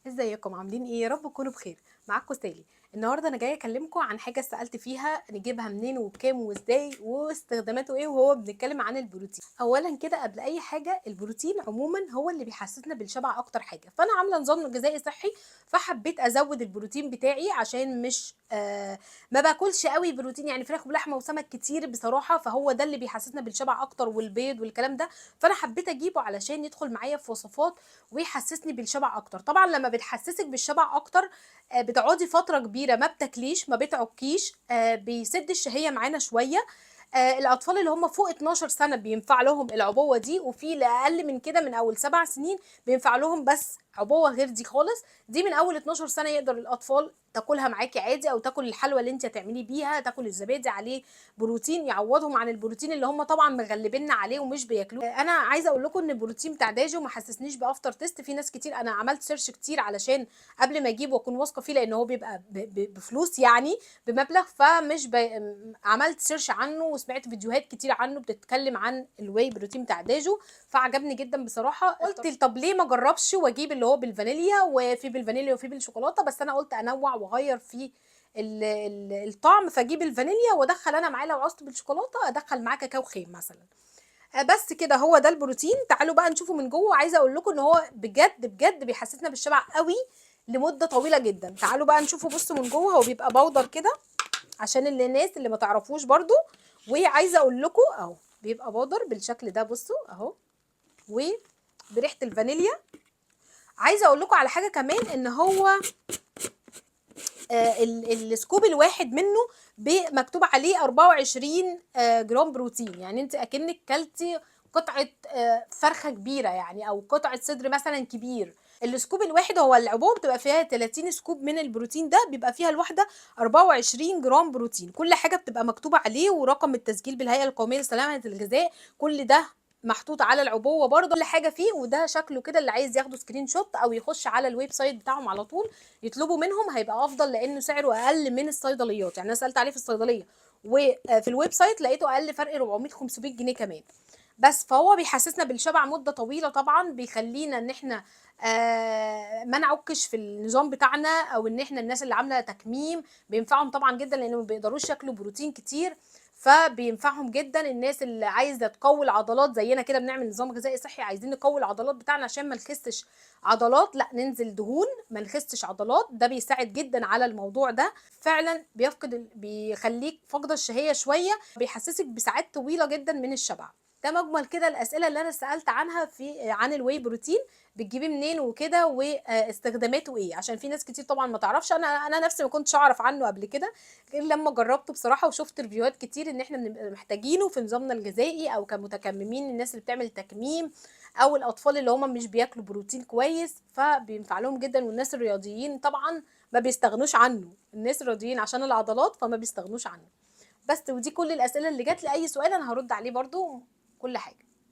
ازيكم عاملين ايه؟ يا رب تكونوا بخير. معاكم سالي. النهارده انا جاية اكلمكم عن حاجة سالت فيها نجيبها منين وبكام وازاي واستخداماته ايه، وهو بنتكلم عن البروتين. اولا كده قبل اي حاجة، البروتين عموما هو اللي بيحسسنا بالشبع اكتر حاجة. فانا عامله نظام غذائي صحي، فحبيت ازود البروتين بتاعي عشان مش ما باكلش قوي بروتين، يعني فراخ ولحمه وسمك كتير بصراحة، فهو ده اللي بيحسسنا بالشبع اكتر، والبيض والكلام ده. فانا حبيت اجيبه علشان يدخل معايا في وصفات ويحسسني بالشبع اكتر. طبعا لما بتحسسك بالشبع اكتر بتقعدي فترة كبيرة ما بتاكليش، ما بتعكيش، بيسد الشهية معانا شوية. الاطفال اللي هم فوق 12 سنة بينفع لهم العبوه دي، وفي اللي اقل من كده من اول 7 سنين بينفع لهم بس عبوة غير دي خالص. دي من اول 12 سنة يقدر الاطفال تاكلها معاكي عادي، او تاكل الحلوى اللي انت هتعملي بيها، تاكل الزبادي عليه بروتين يعوضهم عن البروتين اللي هم طبعا مغلبيننا عليه ومش بياكلوه. انا عايزه اقول لكم ان البروتين بتاع داجو ما حسسنيش ب after taste. في ناس كتير، انا عملت search كتير علشان قبل ما اجيبه واكون واثقة فيه، لان هو بيبقى بفلوس يعني بمبلغ، فمش عملت search عنه وسمعت فيديوهات كتير عنه بتتكلم عن ال whey protein بتاع داجو، فعجبني جدا بصراحة. قلت طب ليه ما اجربش واجيب اللي هو بالفانيليا، وفي بالفانيليا وفي بالشوكولاته، بس انا قلت انوع واغير في الطعم، فاجيب الفانيليا وادخل انا معاه لو عوزت بالشوكولاته ادخل معاه كاكاو خام مثلا. بس كده هو ده البروتين. تعالوا بقى نشوفه من جوه. عايزه اقول لكم ان هو بجد بجد بيحسسنا بالشبع قوي لمدة طويلة جدا. تعالوا بقى نشوفه. بصوا من جوه هو بيبقى powder كده عشان اللي الناس اللي ما تعرفوش برضو. وعايزه اقول لكم اهو بيبقى powder بالشكل ده، بصوا اهو، وبريحه الفانيليا. عايزه اقول لكم على حاجة كمان، ان هو ال scoop الواحد منه مكتوب عليه 24 جرام بروتين، يعني انت اكنك كلتي قطعه فرخة كبيرة يعني، او قطعه صدر مثلا كبير. ال scoop الواحد هو العبوه بتبقى فيها 30 scoop من البروتين ده، بيبقى فيها الواحدة 24 جرام بروتين. كل حاجة بتبقى مكتوبة عليه، ورقم التسجيل بالهيئة القومية لسلامة الغذاء، كل ده محطوط على العبوه برضه، كل حاجة فيه. وده شكله كده، اللي عايز ياخده screenshot او يخش على ال website بتاعهم على طول يطلبوا منهم هيبقى افضل، لانه سعره اقل من الصيدليات. يعني انا سالت عليه في الصيدلية وفي ال website لقيته اقل فرق 400 500 جنيه كمان بس. فهو بيحسسنا بالشبع مده طويلة، طبعا بيخلينا ان احنا ما نعكش في النظام بتاعنا، او ان احنا الناس اللي عامله تكميم بينفعهم طبعا جدا، لان ما بيقدروش ياكلوا بروتين كتير، فبينفعهم جدا. الناس اللي عايزه تقوي العضلات زينا كده، بنعمل نظام غذائي صحي عايزين نقوي العضلات بتاعنا عشان ما نخسش عضلات، لا ننزل دهون ما نخسش عضلات، ده بيساعد جدا على الموضوع ده فعلا. بيخليك فاقده الشهية شوية، بيحسسك بساعات طويلة جدا من الشبع. ده مجمل كده الاسئلة اللي انا سالت عنها في عن ال whey protein، بتجيبيه منين وكده واستخداماته ايه، عشان في ناس كتير طبعا ما تعرفش. انا نفسي ما كنتش اعرف عنه قبل كده غير لما جربته بصراحة، وشفت review هات كتير ان احنا بنبقى محتاجينه في نظامنا الغذائي، او كمتكممين، الناس اللي بتعمل تكميم، او الاطفال اللي هم مش بياكلوا بروتين كويس فبينفع لهم جدا. والناس الرياضيين طبعا ما بيستغنوش عنه، الناس الرياضيين عشان العضلات فما بيستغنوش عنه. بس ودي كل الاسئلة اللي جات لي. اي سؤال انا هرد عليه برضو كل حاجة.